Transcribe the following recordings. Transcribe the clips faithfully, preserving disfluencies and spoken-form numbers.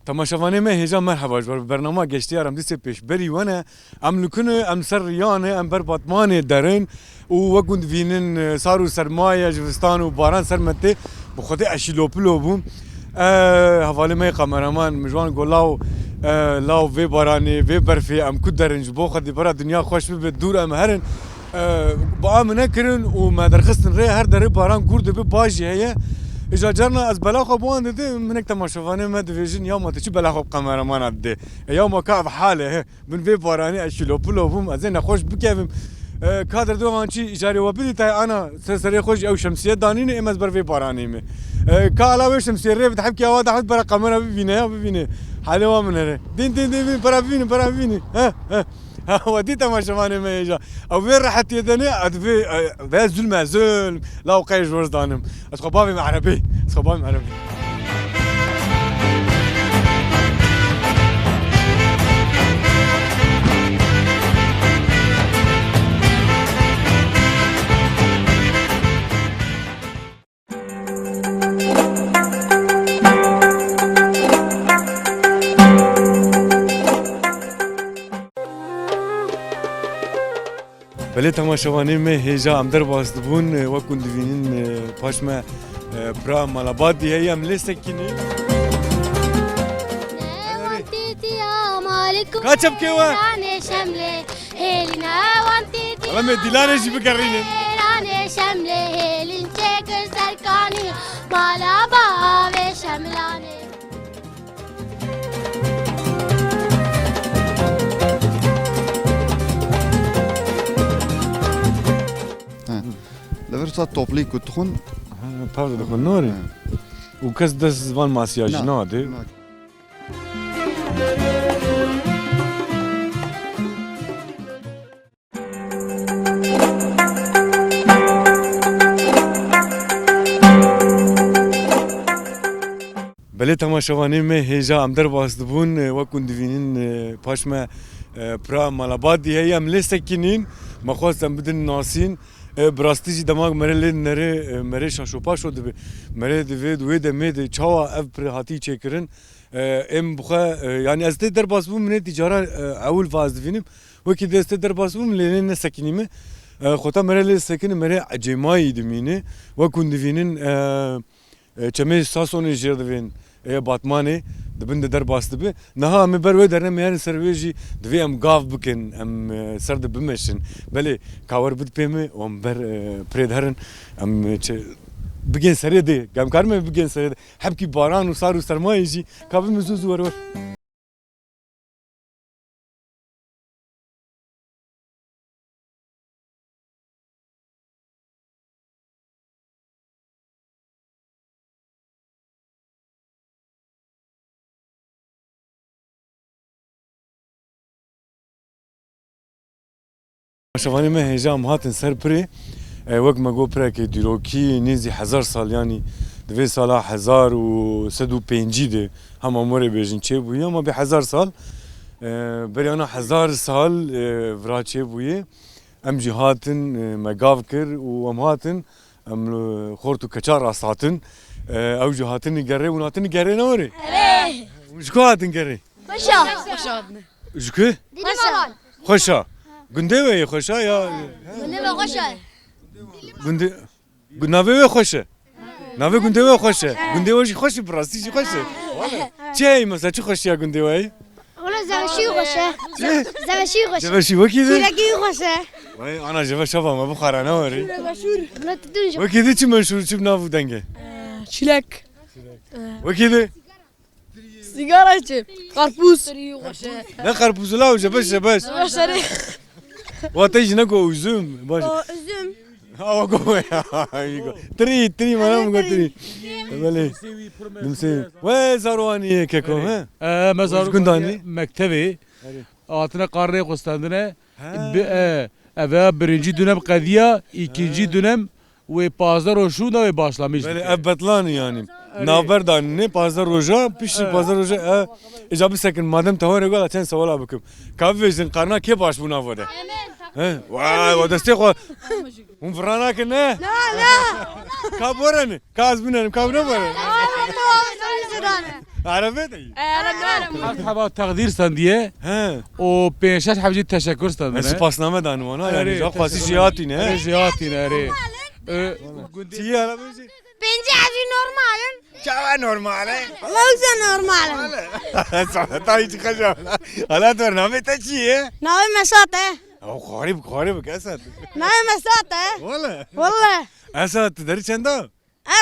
Temaşevanê me hêja merheba ji ber bernama Geştiyar em dîsê pêşberî we ne. Em li ku ne, em ser riya ne, em ber Batmanê derin û wek hûn divînin, e, sar û sermaye, zivistan û baran ser me tê, bi xwedê eşîlopilo bûm. E, hevalê me yê kameraman, min ji wan got, "Law, e, law vê baranê, vê berfê, em ku derin, ji bo xwedê bera dinya xweş bibe, dûr em herin." E, bi a min nekirin û me derxistin rê, her derê baran gûr dibe, baj jî heye. Îja carna ez bela xwe bi wan didim, hinek temaşevanê me dibêjin, "Ya ma tu çi bela xwe bi kameramana didê? E, ya ma ka ev hal e, he, bin vê baranê ez şîlopilo bûm, ez ê nexweş bikevim." E, ka derdora wan çi, îjarê we bidî tayê ana ser serê xwe jî ew şemsiye danîne, êm ez ber vê baranê me. E, ka ala wê şemsiye rê bide, hebkê awa daxwit bera kamera bibîne ya, bibîne. Halê wa min here. Dîn, dîn, dîn, bîn, bera bibînin, bera bibînin. He, he. Ha, we dî temaşevanê me hêja. Ew vê rehetiyê de ne, ez vê, e, vê zulm e, zulm. Law qey ji we danim. Ez xwe bavê me erebî. Ez xwe bavê me erebî. Belê temaşevanê me hêja em derbas dibûn, e, wek hûn divînin, e, paş me, e, pira malabadî heye, em lê sekinîn. Ka çepkê we? Hêlîne wan tîtî. Hala me dîlanê jî bigerînin. Ranê şemlê hêlîn çêkir serkanî, mala bavê şemlanê. He. Li vir sa toplî ku dixwin. Ha, tav dixwin, norî. He. Û kes dest van masiya jî nade. Na. Belê temaşevanê me hêja em derbas dibûn, e, wek hûn divînin, e, paş me, e, pira malabadî heye, em lê sekinîn, me xwest em bidin nasîn. E, bi rastî jî dema mere lê nere, e, mere şaşopaşo dibe. Mere divê di wê demê de çawa ev pir hatî çêkirin. E, em bi xwe, e, yanî ez tê derbas bûm, min ê tîcara, e, ewil va ez divînim. Wekî dê ez tê derbas bûm, lê nê nesekinîme. E, xweta mere lê sekinî, mere ecêmayî dimîne. Wek hûn divînin, e, e, çemê Sasonê jê divên, e, Batmanê, di bin de derbas dibe. Niha em ê ber wê derne, me yerin ser wê jî divê em gav bikin, em, e, ser de bimeşin. Belê, ka wer bid pê me û em ber, e, pirê de herin, em, e, çi, bigên serê dê. Em karin me bigên serê dê. Hebkî baran û sar û sermayê jî ka bime zû zû wer wer. Şevanê me hêja em hatin ser pirê, e, wek me got pirekê dîrokî nêzî hezar sal, yanî di vê sala hezar û sed û pêncî de hema morê bêjin çêbûye, ama bê hezar sal, e, berî ana hezar sal, e, vira çêbûye. Em jî hatin, e, me gav kir û em hatin, em li xort û keça rast hatin. E, ew jî hatin li gerê, hûn hatin li gerê ne werê? Erê. Hûn ji ku hatin gerê? Xweşa. Xweşa hatine. Ji ku? Dîlî Malan. Xweşa. Gundê we yê Xweşa ya? Gundê me Xweşa. Gundê, gu-, navê we xweş e. Navê gundê we xweş e. Gundê we jî xweş e, bi rastî jî xweş e. Çi heye mesela, çi xweşiya gundê we ye? Wala zeweşî xweş e. Çi? Zeweşî xweş e. Zeweşî wekî de? Çîlekî xweş e. Vay ana, jeve şeva me bixwara ne werî. Wala tu dûn jî. Wekî de çi meşhûr, çi bi nav û deng e? Çîlek. Wekî de? Sigara çi? Karpuz. Ne karpuz la, o jebeş, jebeş. Jebeş erê. Wa te jî ne go üzüm. Baş. O, üzüm. Awa go ya. Trî, trî, mana min got trî. Belê. Dimsê. We zarowanî ye keko, he? E, me zarok gundanî mektevê. Hatine qarnê xwe stendine. Bi, e, ev ya birinci dönem qediya, ikinci dönem wê pazdeh roj şûnda wê başlamış. Belê, ev betlanî yani. Navber danîne pazdeh roja, piştî pazdeh roja, e, îca bisekin, madem te hore gala çend sewala bikim. Ka bivêjin qarna kê baş bû nava de? He? Vay, wa destê xwe. Hûn vira nakin, ne? Na, na. Ka borenin. Ka ez binerim, ka ne borenin. Arabê de yî. Ev heba teqdîr sendiye. He. O pênc şeş heb jî teşekkür sendine. Ez spasname danim wana, yani, erê, ja xwasî jêhatî ne. Erê, jêhatî ne, erê. Çi ye arabê jî? Pêncî hebî normal in. Çawa normal e? Wala wisa normal in. Sanata hiç xeşa. Hala tu navê te çi ye? Navê me Sat e. O xarî bik, xarî bik, Esat. Navê me Sat e. Wala. Wala. Esat, tu derî çenda?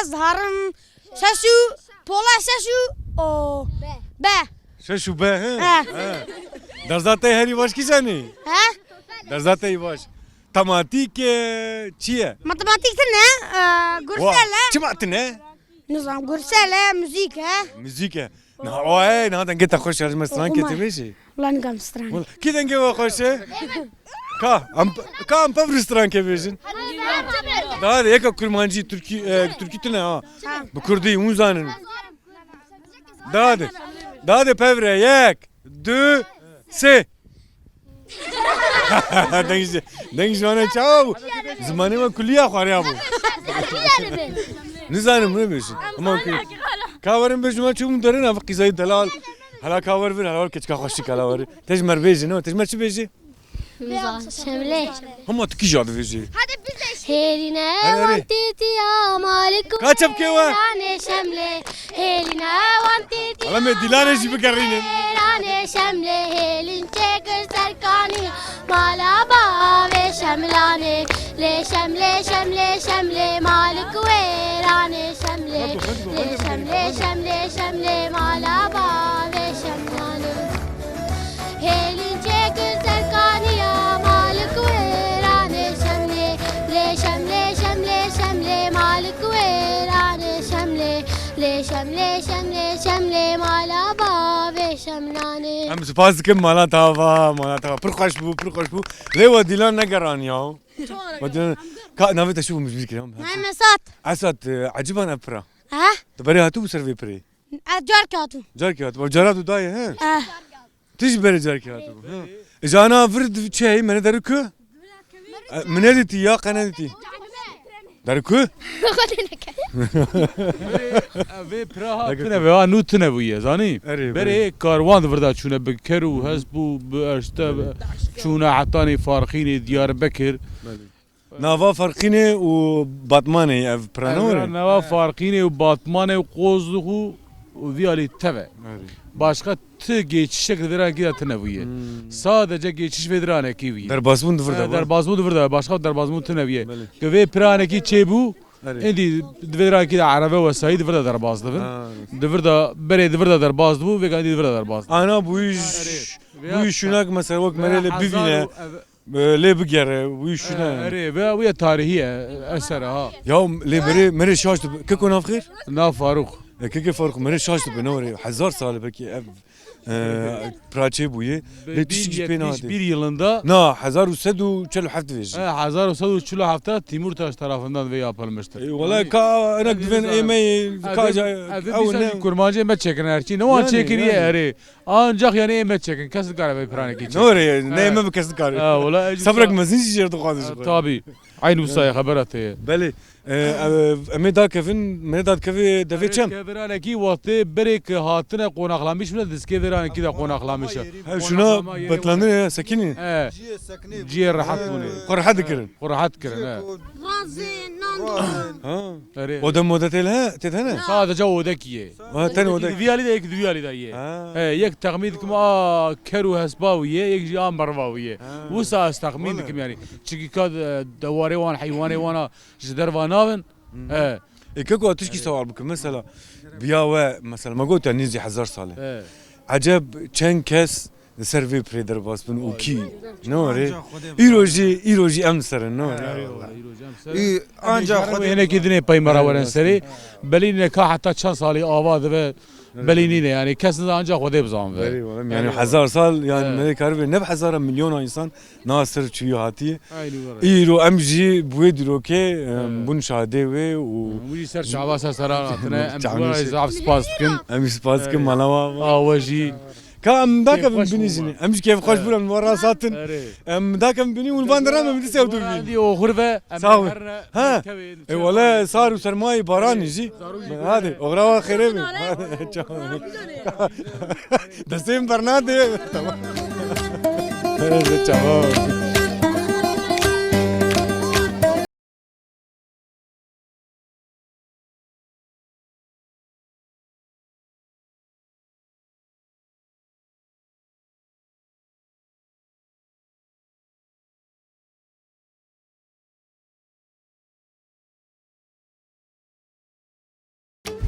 Ez diharim şeş û, pola şeş û, o, be. Şeş û be, he? He. He. Derza te herî baş kîjan e? He? Derza te yî baş. Matematîk, e, çi ye? Matematîk tune, e, gursel e. Çima tune? Nizam, gursel e, muzîk e. Muzîk e. Niha o e, niha dengê te xweş e, ji me strankê tu bêjî. Wala nikam stran. Wala, kî dengê we xweş e? Ka, em, ka em pevri strankê bêjin. Daha de yeka kurmancî, Türkî, e, Türkî tune ha. Bi kurdî, hûn zanin. Daha de. Daha de pevre, yek, du, sê. Deng ji, deng ji wana çawa bû? Zimanê me kuliya xwariya bû. Nizanim ne bêjin. Ama ku-, ka werin bêjin, ma çûm derin, ev qîzayî delal. Hala ka wer vir, hala wer keçika xweşik, hala wer. Te ji mer bêjin, ne? Te ji mer çi bêjî? Nizam, şemlê. Hema tu kîja dibêjî? Hêrîne wan tîtiya malik û Ka çepkê we? Ranê şemlê. Hêlîne wan tîtî. Hala me dîlanê jî bigerînin. Ranê şemlê hêlîn çêkir serkanî mala bavê şemlanê. Lê şemlê, şemlê, şemlê malik wê ranê şemlê. Lê şemlê, şemlê, şemlê mala bavê şemlanê. Hêlîn çêkir serkaniya malik wê ranê şemlê. Lê şemlê, şemlê, şemlê malik wê ranê şemlê. Lê şemlê, şemlê, şemlê mala bavê şemlanê. Em spas dikim mala tava, mala tava. Pir xweş bû, pir xweş bû. Lê we dîlan negeraniya. We dîlan, ka navê te çi bû, min ji bîr kir. Navê me Esat. Esat, e, eciban ev pira. Ha? Tu berê hatibû ser vê pirê? Ez carkê hatibû. Carkê hatibû. Cara tu dayê, he? Eh. Tu jî berê carkê hatibû, he? Ji ana vir di-, çi heyî, me ne derin ku? E, min nedîtî ya, qe nedîtî. Derin ku? Vê pira ha tune ve, ha nû tune bûye, zanî? Erê, berê karwan di vir de çûne bi ker û hesp û bi eşte çûne hetanê Farqînê, Diyarbekir. Belê. Nava Farqînê û Batmanê ev pira ne were? Nava Farqînê û Batmanê û Qozlixû û vî alî teve. Erê. Başka ti geçişek di vêranekî de tune bûye. Hmm. Sadece geçiş vê diranekî bûye. Derbasbûn di vir de, he, bû. Derbasbûn di vir de, başka derbasbûn tune bûye. Belê. Ke vê piranekî çêbû, erê, êdî di vê diranekî de erebe wesayî di vir de derbas dibin. Ha. Di vir de, berê di vir de derbas dibû, vêga êdî di vir de derbas dibin. Ana bûyî, erê, bûyî şûnak mesela wek merê lê bivîne. Hezar û ev- Lê bigere, wî şûne. Erê, ve wî tarihî ye, eser e, ha. Ya lê merê, merê şaş dibe. Keko nav xêr? Nav Faruk. E, keke Faruk, merê şaş dibe, ne were? Hezar sal e belkî ev, e, pira çêbûye. Lê tiştî jî pê nehate. Yetmiş bir yılında. Na, hezar û sed û çel û heft dibêjin. E, hezar û sed û çel û heft de Timurtaş tarafından ve yapılmıştır. E, wala ka enek divên ê me, ka ca, ev ne? Kurmancê me çekin her çî. Ne wan çêkiriye, erê. Ancak yani ê me çekin, kes nikare vê piranekî çekin. Ne were, ne ê me bi kes nikare. Ha, wala, e, Sebrek mezin jî jê re dixwaze ji xwe. Tabii. Aynı wisa ye, xebera te ye. Belê. E, e, em ê dakevin, me dadikeve devê çem. Keviranekî wextê berê ke hatine qonaxlamiş bine, diskê vêranekî de qonaxlamiş e. He, şuna betlandine ya, sekinî. He. Ciyê rehet bûne. Xwe rehet dikirin. Xwe rehet kirin, he. Razê, nan. Ha. Erê. Ode mode tê le, tê de ne? Sadece odekî ye. Ha, tenê odek. Yek di vî alî de, yek di vî alî de ye. Ha. He, yek texmîn dikim, a, ker û hespa wî ye, yek jî a merva wî ye. Ha. Wisa ez texmîn dikim yani. Çünkü ka, e, dewarê wan, heywanê wana ji derva navin. He. E, keko, tişkî sewal bikim. Mesela, biya we, mesela, me got ya nêzî hezar sal e. He. Eceb çend kes Li ser vê pirê derbas bin û kî? Ne were? Îro jî, îro jî em li ser in, ne were? Eyvallah, îro jî em ser in. Û ancak Xwedê hinekî dinê peymara werin serê. Belî ne ka heta çend salî ava dibe, belî nîne yani. Kes nizane ancak Xwedê bizanve. Belî, were. Yani hezar sal yani, evet, me karibe ne bi hezara milyona insan na ser çûyî hatiye. Aynî were. Îro em jî bi wê dîrokê, em, bûn şahidê wê û wî jî ser çava ser seran hatine. Em ji we re zaf spas dikin. Em jî spas dikin, mala wa. Awe jî. Ka em dakevin binî jî. Em jî kêfxweş bûn, em li we rast hatin. Erê. Em dakevin binî, hûn van diram em dîsa ew dibînin. Hadi oxir ve, em. Sağ ol. Ha. E, wele sar û sermayê baranê jî. Hadi, oxira we xêrê be. Destê min bernadê. Tamam. Çawa.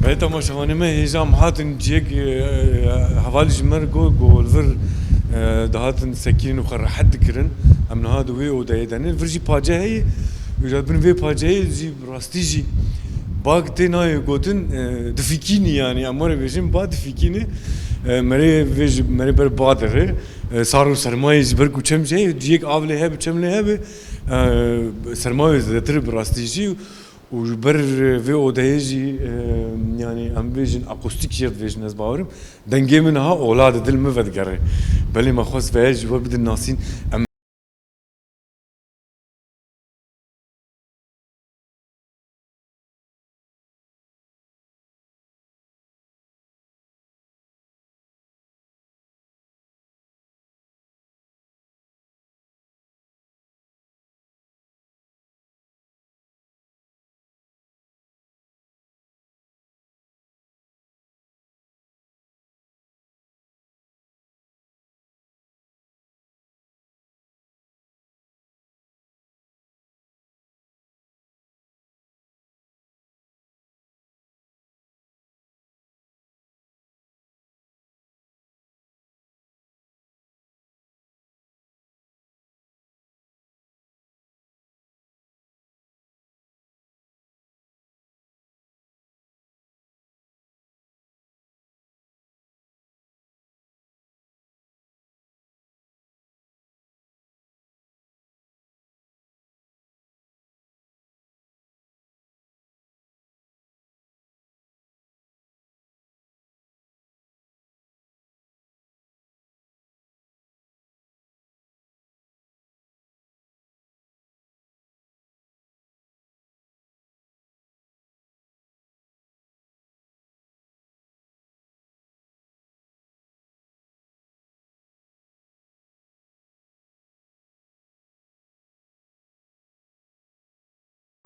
Belê temaşevanê me, hêja em hatin ciyek, e, e, hevalî ji me re got, got li vir, e, dihatin sekînin û xwe rehet dikirin. Em niha di wê odeyê de ne. Li vir jî pace heye. Û ji bin vê paceyê jî bi rastî jî bag tê nayê gotin, e, difikînî yani. Em were bêjin ba difikînî. E, merê vê ji, merê ber ba dere. E, sar û sermayê ji ber ku çem jê heye, ciyek av lê hebe, çem lê hebe. E, sermayê zêdetir bi rastî jî. Û ji ber vê odeyê jî, e, yani em bêjin akustîk jê dibêjin, ez bawerim. Dengê min niha ola di dil min vedigere. Belê me xwest veye ji we bidin nasîn. Em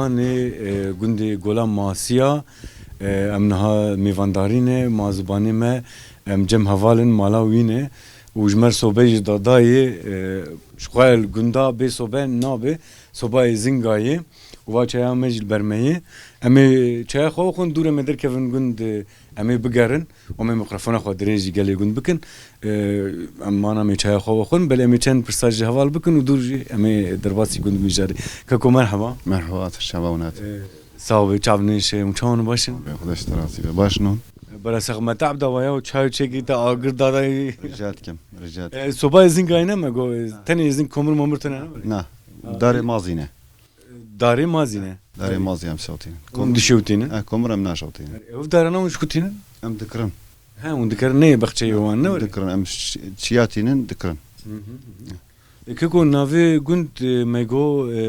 Anê, e, gundê Gola Masiya, e, em niha mêvandarî ne, ma zibanê me, em cem heval in, mala wî ne û ji me sobe jî dadayê, e, ji xwe li gunda bê sobe nabe, sobayê zinga ye û va çaya me jî li ber me ye. Em ê çaya xwe bixwin, dû re me derkevin gund, e, em ê bigerin. Û em ê mikrofona xwe dirêj jî gelê gund bikin. Ee, em mana em ê çaya xwe vexwin, belê em ê çend pirsa ji heval bikin û dûr jî em ê derbasî gund bin jî. Keko merheba. Merheba, atir şeva winat. Ee, sağ ol, çav nêşe, hûn çawan baş in? Be, Xwedê ji te razî be. Baş non. Bera sex me te'b dawaya û çay û çekî te agir dadayî. Rica dikim, rica dikim. Ee, sobayê zingayî ne me go, tenê zing komir momir tune ne? Na, darê mazî ne. Darê mazî ne? Darê mazî em şewtînin. Hûn dişewtînin? Eh, komir em naşewtînin. Ev darana hûn ji ku tînin? Em dikirin. He, hûn dikirin, neyê bexçeyê wan, ne were? Dikirin, em ş-, çiyatînin, dikirin. Hı hı, hı hı. E, keko navê gund, e, me go, e,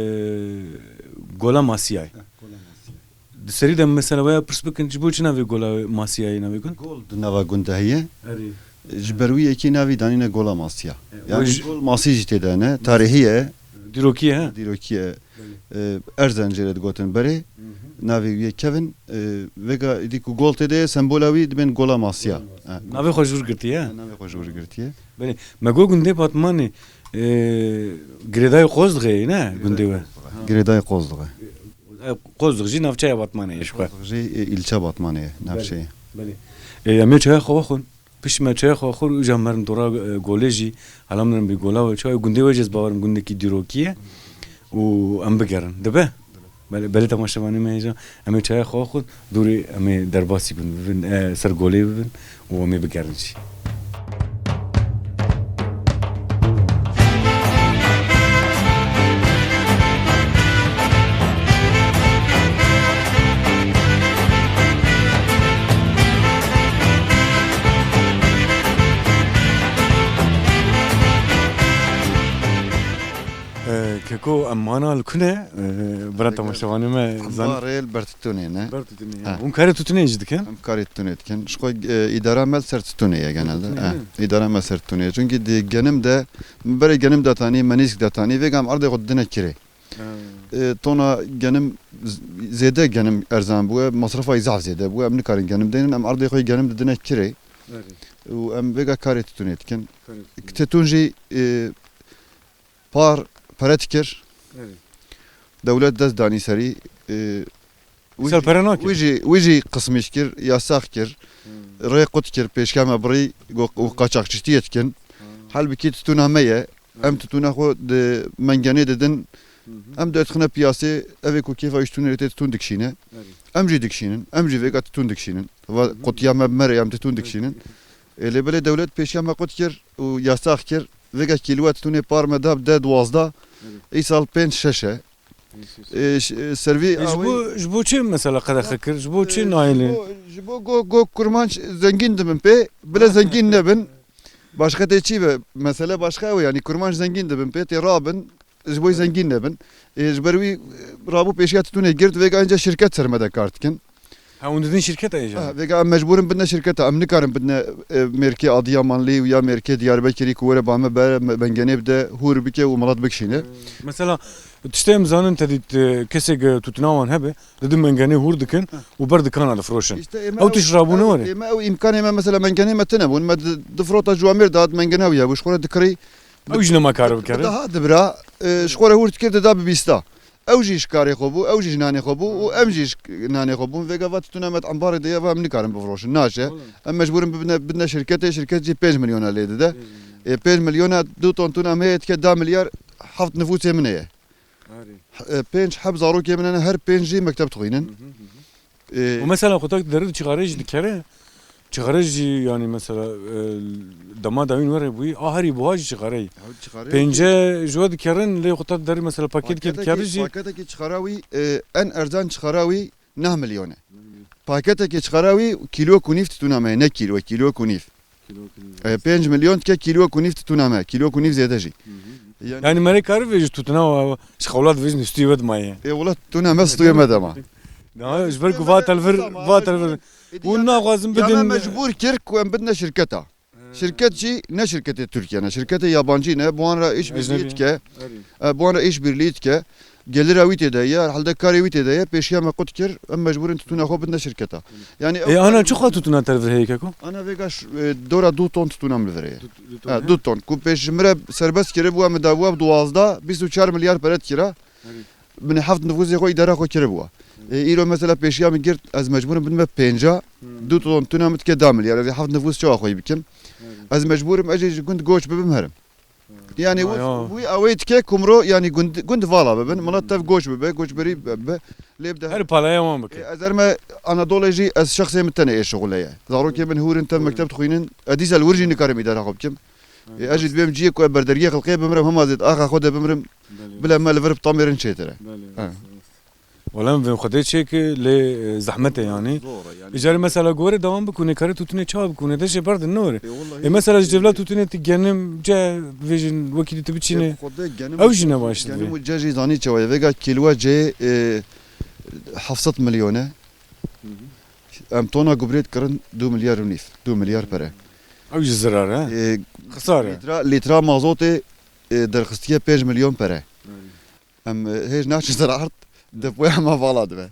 Gola Masiyayê. Eh, Gola Masiyayê. Di serî de mesela weya pirs bikin, ji bo çi navê Gola Masiyayê navê gund? Gol di nava gund de heye. Erê. Ji ber wî yekî navî danîne Gola Masiya. E, yani wej- gol masî jî tê de ne, tarihî ye. Dîrokî ye, he? Dîrokî ye. Belê. E, Erzen jê re digotin berê. Hı hı. Navê wî ye Kevin. E, vêga îdî ku gol tê de ye, sembola wî dibên Gola Masiya. Gola Masiya. Ha. Navê xwe ji wir girtiye, he? Ha, navê xwe ji wir girtiye. Belê. Me got gundê Batmanê, e, girêdayê Qozlixê ye, ne? Gundê we. Girêdayê Qozlixê. E, Qozlix jî navçeya Batmanê ye ji xwe. Qozlix jî, e, îlçe Batmanê ye, navçeyê. Belê. Belê. E, em ê çaya xwe vexwin. Pişt me çaya xwe xwir û îja me rin dora, e, golê jî, hela min rin bî gola we. Çawa gundê we jî ez bawerim gundekî dîrokî ye û em bigerin. Dibe? Belê, belê temaşevanê me hêja. Em ê çaya xwe xwir, dûrê em ê derbasî bin, bibin, e, ser golê bibin û em ê bigerin jî. E, Keko, em mana li ku ne? E, bira temaşevanê me zan- Embarê li ber tûtunê ne? Ber tûtunê, ha. Hûn karê tûtunê jî dikin? Em karê tûtunê dikin. Ji xwe, e, îdara me li ser tûtunê ye genelde. Tûtunê, ha, ne? Îdara me ser tûtunê ye. Çünkü di genim de, min berê genim de tanî, menîsk de tanî, vêga em erdê xwe didine kirê. Ha. E, tona genim z-, zêde genim erzan bûye, masrafa wî zaf zêde bûye, em nikarin genim deynin, em erdê xwe genim didine kirê. Erê. Û em vêga karê tûtunê dikin. Karê tûtunê. Tûtun jî, e, par pere dikir. Erê. Dewlet dest danî serî, e, wî Îsal jî, pere nake. Wî jî, wî jî qismîş kir, yasax kir. Hmm. Rê qut kir, pêşiya me birî, got, û qaçaxçîtiyê dikin. Hmm. Halbikî tûtuna me ye. Em tûtûna xwe di mengenê didin. Hı hı. Em derdixine piyasê, evê ku kêfa wî ji tûnê tê tûtûn dikişîne. Erê. Em jî dikişînin, em jî vêga tûtûn dikişînin. Va Hı hı. Qutiya me bi me re em tûtûn dikişînin. Ê, lê belê dewlet pêşiya me qut kir û yasax kir. Vêga kîloya tûtûnê par me da bi deh duwazdeh. Erê. Îsal pênc şeş e. Pênc şeş. Ê, ş-, ê, servî E, ji awê bo, ji bo çi mesela qedexe kir? Ji bo çi Ê, nayê lê? Ji bo, ji bo go, go kurmanc zengîn dibin pê, bile zengîn nebin. Başka tê çi be? Mesele başka ew e, yanî kurmanc zengîn dibin pê, tê rabin, ji bo zengîn nebin. Ê, ji ber wî, e, rabû pêşiya tûtûnê girt, vêga enca şirket ser me de kar dikin. Ha, hûn didin şirketa ê jî? Ha, vêga em mecbûr in bidine şirketa, em nikarin bidine, e, mêrkê Adiyamanlî û ya mêrkê Diyarbekirî ku were ba me bere, me, mengenê bide, hûr bike û milet bikişîne. Mesela, tiştê em zanin te dît, e, kesek, e, tûtuna wan hebe, didin mengenê hûr dikin Ha. û ber dikana difroşin. Îşte ê me Ew ew, tişt rabûne ew, were? Ê me ew îmkanê me, mesela mengenê me tune bûn, me di, di frota ciwamêr de hat mengene ew ya bû, ji xwe re dikirî. Ew jî nema kar bikere. Daha dibira, e, ji xwe re hûr dikir dida bi bîsta. Ew jî ji karê xwe bû, ew jî ji nanê xwe bû û em jî ji nanê xwe bûn. Vêga va tûtuna me di embarê de ye, va em nikarin bifroşin. Naşe. Wala. Em mecbûr in bibine, bidine şirketê, şirket jî pênc milyona lê dide. Pênc milyon. Ê, pênc milyona du ton tûna me heye dike da milyar heft nifûsê min heye. Arê. H-, e, pênc heb zarokê min hene, her pênc jî mekteb dixwînin. Hı hı, hı hı. Ê, Û mesela xwe tak derî çixarê jî dikere. Çixarê jî, yanî mesela, e, dema dawîn were bûyî, a herî buha jî çixareyî. Ew çixareyê Pênce ji we dikerin, lê xwe tak derî mesela pakêtkê Paketekê, dikere jî. Paketekê çixara wî, e, en erzan çixara wî neh milyon e. Neh milyon. Paketekê çixara wî kîlo ku nîv titûna me ye, ne kîlo, kîlo ku nîv. Kîlo ku nîv. E, pênc milyon dike kîlo ku nîv titûna me, kîlo ku nîv zêde jî. Hı hı. Yani Yani merê karî vêjî tûtuna wa, ji xewlat vêjin stûyê me dimaye. E, wela tûtuna me stûyê me dema. Na, ji ber ku va telvir, va telvir. Hûn naxwazin bidin. Ya me mecbûr kir ku em bidine şirketa. He. Şirket jî ne şirketê Tirkiye ne, şirketê yabancî ne, bi wan re îşbirlî dike. Erê. E, bi wan re îşbirlî dike. Gelira wî tê de ye, herhalde karê wî tê de ye, pêşiya me qut kir, em mecbûr in tûtuna xwe bidine şirketa. Yani Ê, ana çi xwe tûtuna te li vir heye keko? Ana vêga ş-, e, dora du ton tûtuna min li vir heye. Du, du ton, Ha, he? Du ton. Ku pêş ji min re serbest kiribû, em dabû bi duwazdeh, bîst û çar milyar pere dikira. Erê. Min heft nifûsê xwe îdara xwe kiribû. Erê. E, îro mesela pêşiya min girt, ez mecbûr im bidime pênca, Hmm. du ton tûna min dike da milyar. Ez ê heft nifûs çawa xweyî bikim? Erê. Ez mecbûr im, ez jî ji gund goç bibim herim. Yani Ha, wî, ya. wî awê dike kumro, yani gund, gund vala bibin, milet tev goç bibe, goçberî bibe, lê bi de Her palaya wan bike. E, ez erme Anadolê jî ez şexsê min tenê ê şixule ye. Zarokê min hûr in tev Hûr in. mekteb dixwînin, ez dîsa li wir jî nikarim îdara xwe bikim. Ha, E, ez jî rast. dibêm ciyê ku ez berdergê xelkê bimrim, hema zêd axa xwe de bimrim, Belê, bile rast. me li vir bi tamêrin çêtir e. Belê, Ha. rast, rast. Wala em vê Xwedê çêke lê, e, zehmet e yani. Zor e yani. Îcarê mesela gore dewam bikune, karê tûtunê çawa bikune, de jê berdin ne were. E, wallahî. E, mesela ji cevla tûtunê tu genim, ce vêjin wekî tu biçîne. E, Xwedê genim Ew û jî ce-, nebaş genim dibe. û ce jî zanî çawa ye. Vêga kîlowa cê, e, heft sed milyon e. Hı hı. Em tona gubrê dikirin du milyar û nîv, du milyar pere. Ew jî zirar e. E, Xisar e. Lîtra, lîtra mazotê, e, derxistiye pênc milyon pere. Hı. Em, e, hêj naçin ser erd, depoya me vala dibe.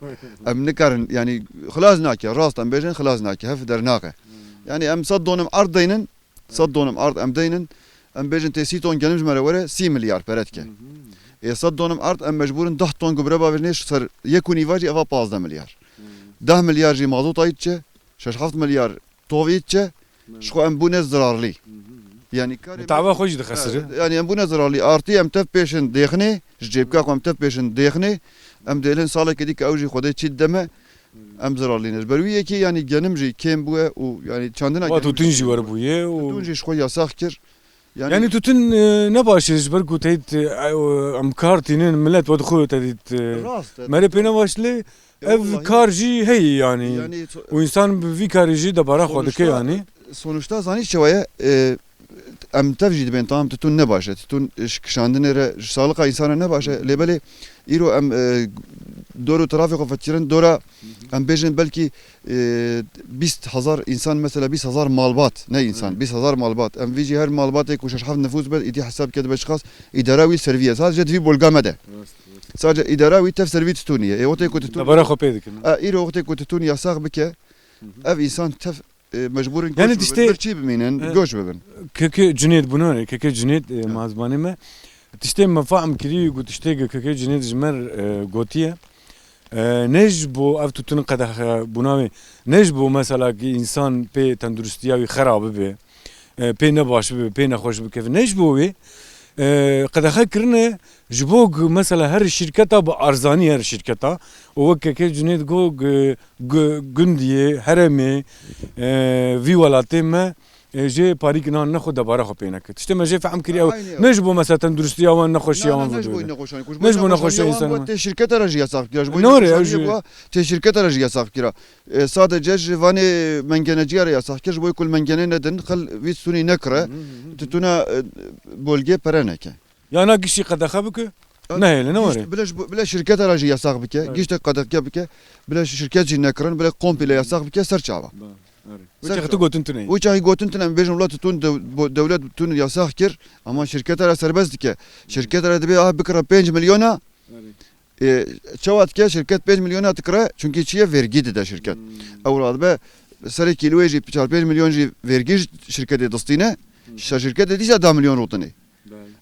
Em nikarin, yani, xilas nake, rast em bêjin, xilas nake, hef dernaxe. Hmm. Yani, em sed donim erd deynin, sed donim erd em deynin, em bêjin tê sî ton genim ji me re were, sî milyar pere dike. Hmm. Ê sed donim erd em mecbûr in deh ton gubre bavêjinê, ji ser yek û nîva jî eva pazdeh milyar. Hmm. Deh milyar jî mazota yî diçe, şeş heft milyar tovî diçe, Ji xwe em bûne zirarlî. Yani karê Bi tava me xwe jî dixesire. E, yani em bûne zirarlî. Artî em tev pêşin dêxinê, ji cêbka xwe em tev pêşin dêxinê. Em dêlin salekê dî ke ew jî Xwedê çî dide me, em zirarlî ne. Ji ber wî yekê yani genim jî kêm bûye û yani çandina Wa genim tûtin jî jî were bûye û Tûtin jî ji xwe yasax kir. Yani Yani tûtin, e, ne baş e ji ber ku teyt, e, em kar tînin, millet we dixwe te dît, e, Rast e. Merê pê ne baş lê, Ev wellahî. Kar jî heye yani. Yani to- Û însan bi vî karî jî debara xwe dike Sonuçta, yani. Sonuçta zanî çawa ye? E, em tev jî dibên tamam titûn ne baş e. Titûn ji kişandinê re, ji saliqa însan re ne baş e. Lê belê îro em, e, dor û tirafê xwe fekirin, dora em bêjin belkî, e, bîst hezar însan, mesela bîst hezar malbat, ne însan, Evet. bîst hezar malbat. Em vî jî her malbatê ku şeş heft nifûs be, îdî hesab ke dibe çiqas, îdara wî servî ye. Sadece di vî bolga me de. Rast, rast. Sadece îdara wî tev ser vî titûnî ye. Ê, wextê ku titûn Debara xwe pê dikin. E, îro wextê ku titûn yasax bike, Hı hı. ev însan tev, e, mecbûr in Yani göç bibin. Tiştê, Birçî bimînin, e, göç bibin. Keke Cunêt bûna re, keke Cunêt, e, Ha. mazbanê me. Tiştê me fehm kirî ku tiştê ke keke Cunêt ji me re, e, gotiye. E, ne ji bo ev tûtin qedexe bûna wê, ne ji bo mesela ki însan pê tenduristiya wî xera bibe. E, pê nebaş bibe, pê nexweş bikeve. Ne ji bo wê, e, qedexe kirine ji bo ku mesela her şîrketa bi arzanî her şîrketa û wek keke Cunêt got, gu-, gu-, gundiyê, herêmê, e, vî welatê me, e, jê parîk nan nexwe debara xwe pê neke. Tiştê me jê fehm kiriye ew. Aynî ew. Ne ji bo mesela tenduristiya wan, nexweşiya Na, na, wan ne ji bo vedibe. nexweşanê. Ku ji bo Ne ji bo nexweşanê nexweşanê wan, wan. Tê şîrketa re jî yasax kiriye. Ji bo Nore, ew nexweşanê jî. Wa tê şîrketa re jî yasax kiriye. E, sadece ji vanê mengeneciya re yasax kir, ji bo ku li mengenê nedin, xil vî titûnî nekire, Hı hı hı hı. titûna, e, bolgê pere neke. Ya na giştî qedexe bike, Evet. nehêle, ne Gişt-, were? Bile ji bo, bile şirketa re jî yasax bike, Evet. giştek qedexe bike, bile şirket jî nekirin, bile komple yasax bike, ser çava. Ba, erê. Ser Wê çaxî çava. tu gotin tune. Wê çaxî gotin tune, em bêjin wela titûn dew-, bo-, dewlet titûn yasax kir, ama şirketa re serbest dike. Şirketa re dibê aha bikire pênc milyona, Erê. E, çawa dike şirket pênc milyona dikire, çunkî çi ye, vergî dide şirket. Hmm. Ew radibe serê kîloyê jî çar pênc milyon jî vergî ji şirketê distîne, Hmm. ji şirketê dîsa deh milyon rûtinê.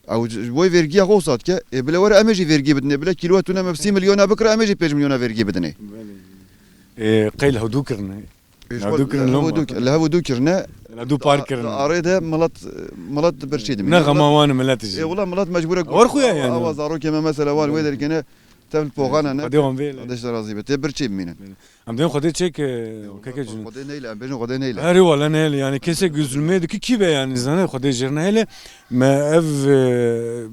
Belê. Ew ji, ji bo vergiya xwe wisa dike, e, bile were em ê jî vergî bidinê, bile kîloya tune me bi sî milyona bikire, em ê jî pênc milyona vergî bidinê. Belê. E, qey li hewdû kirine. Ê, Navdû kirin li loma. Hevû dû, li hevû dû kirine. Navdû par Da, kirine. Da arê de milet, milet birçî dimîne. Ne xema wan milet jî. Ê, wela milet mecbûr e. War xuya yani. Awa zarokê me mesela wan wê derkene tev li poxana ne. Xwedê wan vê. Xwedê ji te razî be. Tê birçî bimînin. Em dên Xwedê çêk, e, Ê, wela keke cin. Xwedê neyle, em bêjin Xwedê neyle. Herî wala neyle yani kesek zulmê diki kî be yani zane Xwedê jêr neyle. Me ev, e,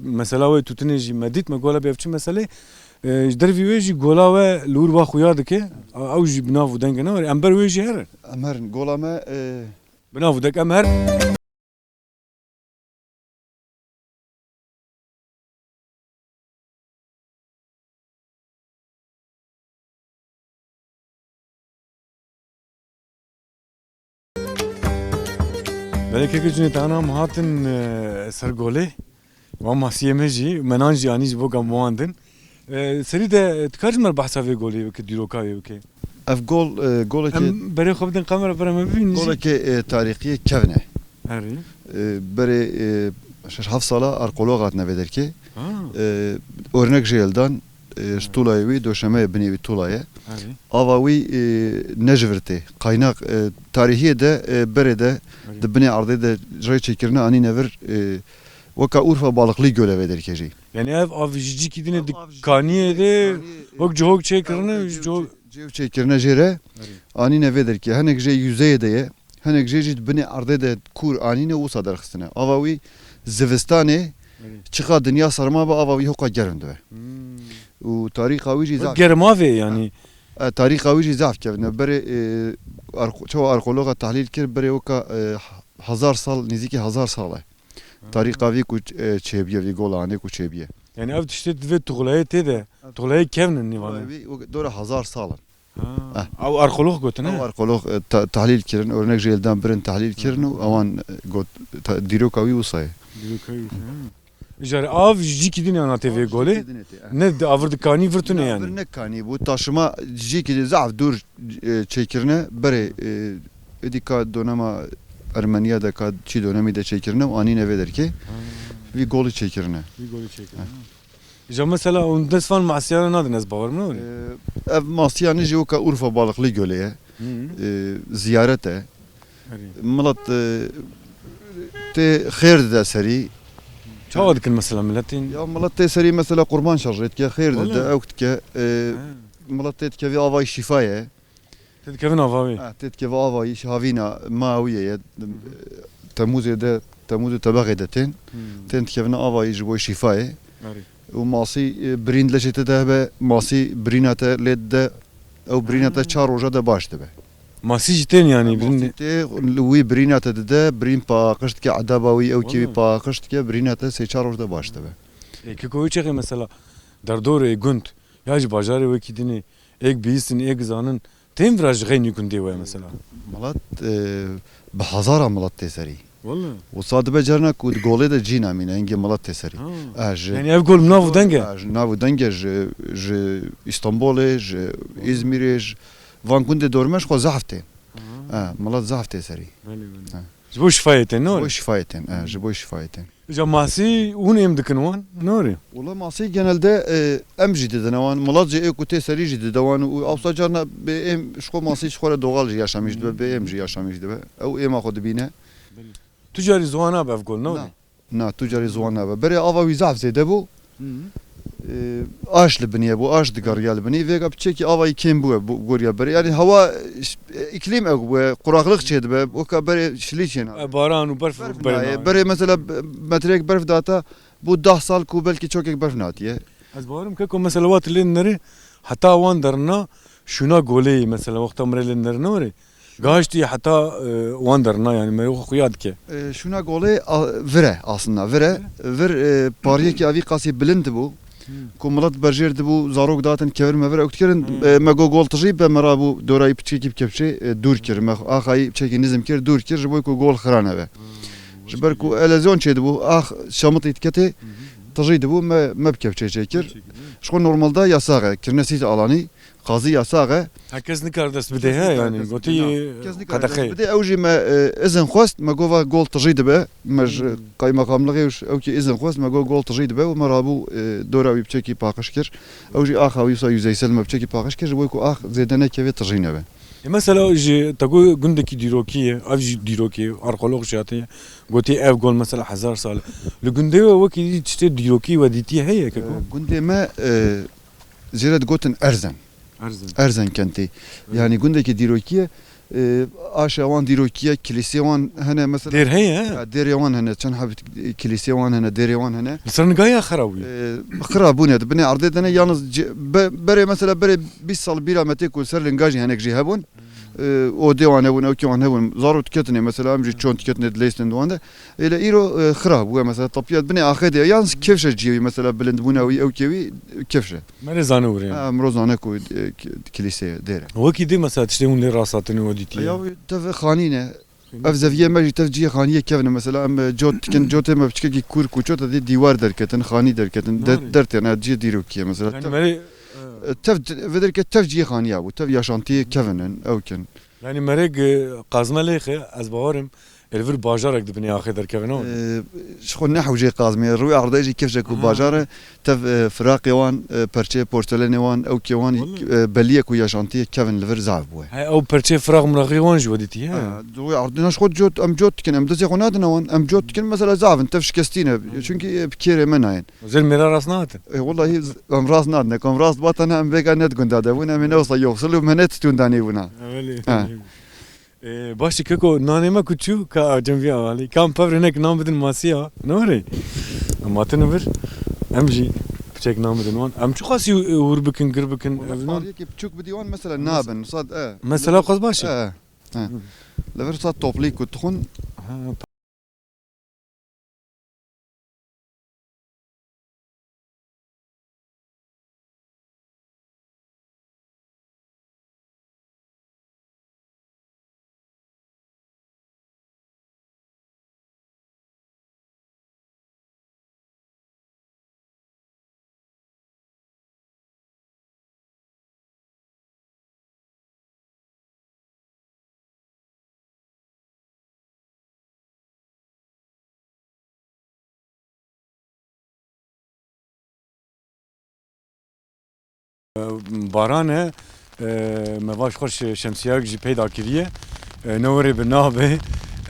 mesela wê tûtinê jî me dît me gola bi ev çi meselê. E, ji dervî wê jî gola we li wir va xuya dike. Ew jî bi nav û dengê ne were. Em ber wê jî herin. Em herin. Gola me, e, Bi nav û deng em herin. Belê keke Cunêt, ana em hatin, e, ser golê. Wan masiyê me jî, menan jî anî ji bo gam wan din. E, serî de, e, tu kar ji me re behsa vê golê bike, dîroka wê bike? Ev gol, e, golekê Em berê xwe bidin kamera, bera me bibînin jî. Golekê, e, tarîxiyê kevn e. Erê. E, berê, e, şeş heft sala arkeolog hatine vê derkê. Ha. E, örnek jê hildan, e, ji Evet. tûlayê wî, doşemeyê binê wî tûla ye. Erê. Ava wî, e, ne ji vir tê. Kaynak, e, tarîhiyê de, e, berê de, Erê. di binê erdê de rê çêkirine anîne vir, e, weka Urfa Balıklı Gölê vê derkê jî. Yani ev av ji cîkî din e, Ev di av ji kaniyê cîkî de, kaniyê, e, wek cihok çêkirine, ew cihok cihok çê-, cihok çêkirine jê re, Erê. anîne vê derkê. Hinek jê yüzeyê de ye, hinek jê jî di binê erdê de kûr anîne û wisa derxistine. Ava wî zivistanê, Erê. çiqa dinya serma be, ava wî hoqa germ dibe. Hmm. Û tarîxa wî jî Wek zaf germa vê yani. E, tarîxa wî jî zaf kevn e. Berê, e, arko-, çawa arkeologa tahlîl kir, berê weka, e, hezar sal, nêzîkî hezar sal e. Ha. Tarîxa vî ku, e, çêbiye, vî gola anê ku çêbiye. Yani ev tiştê divê tuxlayê tê de, tuxlayê kevn in nîvana. Wî, wî dora hezar sal in. Ha. Eh. Ew arkeolog gotin, Ew he? arkeolog, e, ta-, tahlîl kirin, örnek jê hildan birin tahlîl kirin û Hı. ewan, e, got, ta-, dîroka wî wisa ye. Dîroka wî wisa, ha. Îcar av ji cîkî din ana tê vê Av ji golê. cîkî din tê, eh. Ne di avir di kanî vir tune Ne yani. avir ne kanî bû. Taşima cîkî din zaf dûr, e, çêkirine. Berê, e, êdî ka donema Ermeniya de ka çî donemî de çêkirine û anîne vê derkê. Ha. Vî golî çêkirine. Vî golî çêkirine. Eh. Ha. Îcar mesela hûn dest van masiyana nadin ez bawer min were. E, ev masiyanê jî weka Urfa Balıklı Gölê ye. Hı hı. E, ziyaret e. Herî. Milet, e, tê xêr dide serî. Çawa dikin mesela miletên? Ya milet tê serî mesela qurban şerjê dike, xêr dide, Wele. Ew dike. E, Ha. Milet tê dikevê avayî şîfayê. Tê dikevin avayî. Ha, tê dikeve avayî, şî havîna mawiyê ye. Hı hı. Temûzê de, Temûz û Tebexê de tên. Hı. Tên dikevin avayî ji bo şîfayê. Erê. Û masî, e, birîn leşê te de hebe, masî birîna te lê dide, ew birîna te Ha. çar roja de baş dibe. Masî jî tên yanî, Ha, birîn masî tê, li wî birîna te dide, birîn paqij dike, edaba wî ew kê wî Wele. Paqij dike, birîna te sê çar roj de baş dibe. Ê, keko wê çaxê mesela derdorê gund ya ji bajarê wekî dinê, êk bihîstin, êk zanin, tên vira ji xeynî gundê we mesela? Milet, e, bi hezara milet tê serî. Wele. Wisa dibe carna ku di golê de cî namîne, hingê milet tê serî. Ha. E, ji Yani ev gol nav û deng e? E, ji nav û deng e, ji, ji Îstanbulê, ji Îzmîrê, ji van gundê dorme ji xwe zehf tên. Ha. E, milet zehf tê serî. Belê, belê. Ha. Ji bo şifayê tên, ne Ji bo were? Şifayê tên, e, ji bo şifayê tên. Îca masî hûn êm dikin wan, ne were? Wala masî genelde, e, em jî didine wan. Milet jî ê ku tê serî jî dide wan û ewsa carna bê êm ji xwe masî ji xwe re doğal jî yaşamîş dibe, bê êm jî yaşamîş dibe. Ew êma xwe dibîne. Belê. Tu carî ziwan nabe ev gol, ne were? Na. Na, tu carî ziwan nabe. Berê ava wî zaf zêde bû. Hı. E, aş li binê bû, aş digeriya li binê. Vêga piçekî avayî kêm bûye, bû, goriya berê. Yani hewa, e, îklîm ew bûye, quraxlik çêdibe, weka berê şilî çênabe. E, baran û berf Berf berê nayê. Nayê. Berê mesela be-, metreyek berf data, bû deh sal ku belkî çokek berf natiye. Ez bawerim keko mesela wat lê nerê, heta wan derna şûna golê mesela wexta min rê lê nerê ne were. Gahiştî heta, e, wan derna, yani me xwe xuya dike. E, şûna golê a-, vir e aslında, vir e. Vir, e, pariyekî avî qasî bilind bû. Hmm. Ku milet berjêr dibû, zarok datin kevir mevir ew dikirin, Hmm. e, me got gol tijî be me rabû dora wî piçekî bi kepçê, e, dûr kir. Me axayî piçekî nizm kir, dûr kir, ji bo ku gol xira nebe. Hmm. Ji ber ku elezyon çêdibû, ax şamitî diketê, Hmm. tijî dibû, me, me bi kepçê çêkir. Çêkir, hmm. Ji xwe normalde yasax e, kirine sît alanî. Qazî yasax e. Her kes nikare dest bide, Kes he, nikare yani, dest gotî bide, na. Kes nikare qedexe. Dest bide. Ew jî me, e, izin xwest, me gova gol tijî dibe. Me ji Hmm. qaymeqamlixê û ji ew kê izin xwest, me go gol tijî dibe û me rabû, e, dora wî piçekî paqij kir. Ew jî axa wî wisa yüzeysel me piçekî paqij kir, ji bo ku ax zêde nekeve tijî nebe. E, mesela ji te got gundekî dîrokî ye, ev jî dîrokê arxeolog jî hatiye, gotî ev gol mesela hezar sal e. Li gundê we wekî tiştê dîrokî we dîtiye heye, keko? E, gundê me, e, jê re digotin Erzen. Erzen. Erzen kentî. Evet. Yani gundekî dîrokî ye. E, aşa wan dîrokî ye, kilîsê wan hene mesela. Dêr heye, he? Ha, dêrê wan hene, çend heb kilîsê wan hene, dêrê wan hene. Li ser nigaya xira bûye? E, xira bûne, di binê erdê de ne, yalnız ce-, be-, berê mesela berê bîst sal bîra me tê ku ser linga jî henek jî hebûn. E, odê wan hebûn, ewkê wan hebûn. Zarok diketinê mesela, em jî çond diketinê dileyistin di wan de. Êle îro, e, xira bûye mesela, tapiyat binê axê de, yalnız kevşe ciyê wî mesela, bilindbûna wî, ewkê wî, kevşe. Merê zane wire. Ha, emro zane ku, e, ki-, kilîsê dêre. Wekî dê mesela tiştê hûn lê rasatinê we dîtiye? Ya, tev xanî ne. Ev zeviyê me jî tev cihê xaniyê kevin e. Mesela em, e, cot dikin, cotê me piçkekî kûr kûço te dê dîwar derketin, xanî derketin, de-, Nare. dertêne cihê dîrokî ye mesela. Yani Tev, merê, e, tev, vê derke tev cihê xaniya bû, tev yaşantiyê kevin in, ew kin. Yani merê, e, qazme lêxe, ez bawerim, Ê li vir bajarek di binê axê derkeve, ne were? Ee, ji xwe ne hewceyê qazmê ye. Rûyê erdê jî kevşek û Ha. bajar e. Tev, e, firaqê wan, e, perçeyê porselenê wan, ewkê wan, Wele. e, beliyek û yaşantiyê kevin li vir zaf bûye. He, ew perçeyê firaq miraqê wan jî we dîtiye, he? Ha, rûyê erdê ne ji xwe cot, em cot dikin, em destê xwe nadine wan, em cot dikin, mesela zaf in, tev şikestî ne. Çünkü, e, bi kêrê me nayên. Zêr mêra rast nahatin? E, wellahî z-, em rast nadine, ku em rast bata ne, em vêga ne di gunda de bûn, em ê ne wisa yoxsul û me ne titûn danê bûna. Belê. Ha. Ee, baş e keko, nanê me ku çû, ka cem vî avalî. Ka em pevrinek nan bidin masiya, ne were? Em hatin vir, em jî piçek nan bidin wan. Em çiqasî, e, hûr bikin, gir bikin, Wala ev nan. Pariyekê piçûk bidî wan, mesela Mes-, nabin. Sad, e. Mesela qas baş e? E, e. Hı. Li vir sad toplî ku dixwin. Ha, Baran e, e, me va ji xwe şe-, şemsiyeyek jî peyda kiriye. E, ne were bi navê,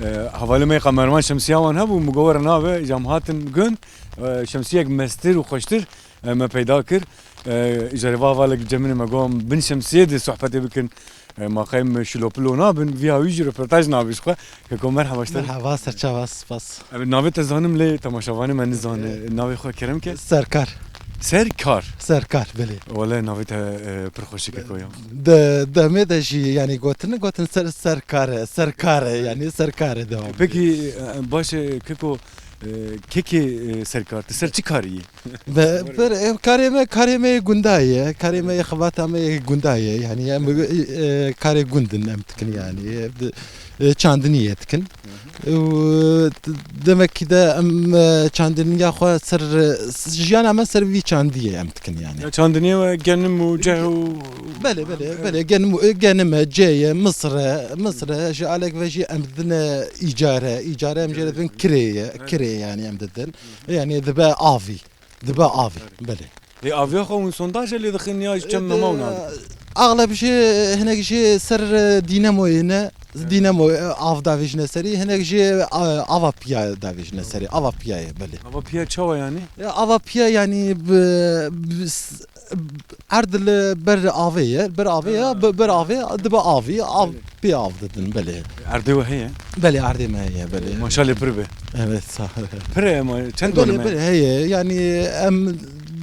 e, hevalê me qemerman şemsiya wan hebû, min got were navê, îca em hatin gund, e, şemsiyek mestir û xweştir, e, me peyda kir. E, îcarê va hevalek cemine me got, em bin şemsiyê de sohbetê bikin. E, ma qey em şilopilo nabin, viya wî jî röportaj nabî ji xwe. Keko merheba ji te. Merheba, serçava, spas. E, navê te zanim lê temaşevanê me nizane. E, navê xwe kerem ke? Serkar. Serkar? Serkar, belê. Wele navê te, e, pir xweş e keko ya. De, demê de jî, yanî gotin, gotin ser, serkar e, serkar e, yanî serkar e devam. Pekî, e, baş e keko, e, kekê, e, Serkar, tu ser çi karî yî? Be, ber, e, karê me, karê me yê gunda ye, karê me yê xebata me yê gunda ye, yanî em, e, karê gund in em dikin yanî, e, de, e, çandiniyê dikin. Û demekî de em, e, çandiniya xwe ser, e, jiyana me ser vî çandiyê em dikin yanî. Ya çandiniyê we genim û ceh û Belê, belê, belê, genim, e, genim e, cê ye, misir e, misir e, ji alek ve jî em didin, e, îcare, îcare em jê re dibin kirê ye, kirê yanî em didin. Yanî dibe avî. Dibe avî, belê. Lê aviya xwe hûn sondaje lê dixin ya ji çem mema û navê? Axleb jî hinek jî ser, e, dînemoyê ne, dînemo, e, av davêjine serî, hinek jî, e, ava piya davêjine serî, ava piyayê, belê. Ava piya çawa yanî? E, ava piya yanî bi, bi s-, erd li ber avê ye, ber avê ye, bi, ber avê dibe avî, av Pê av didin, belê. Erdê we heye? Belê, erdê me heye, belê. Maşalê pir be. Evet, sağ ol. Pir e, ma çend Belê, dönüm e? Belê, heye. Yanî em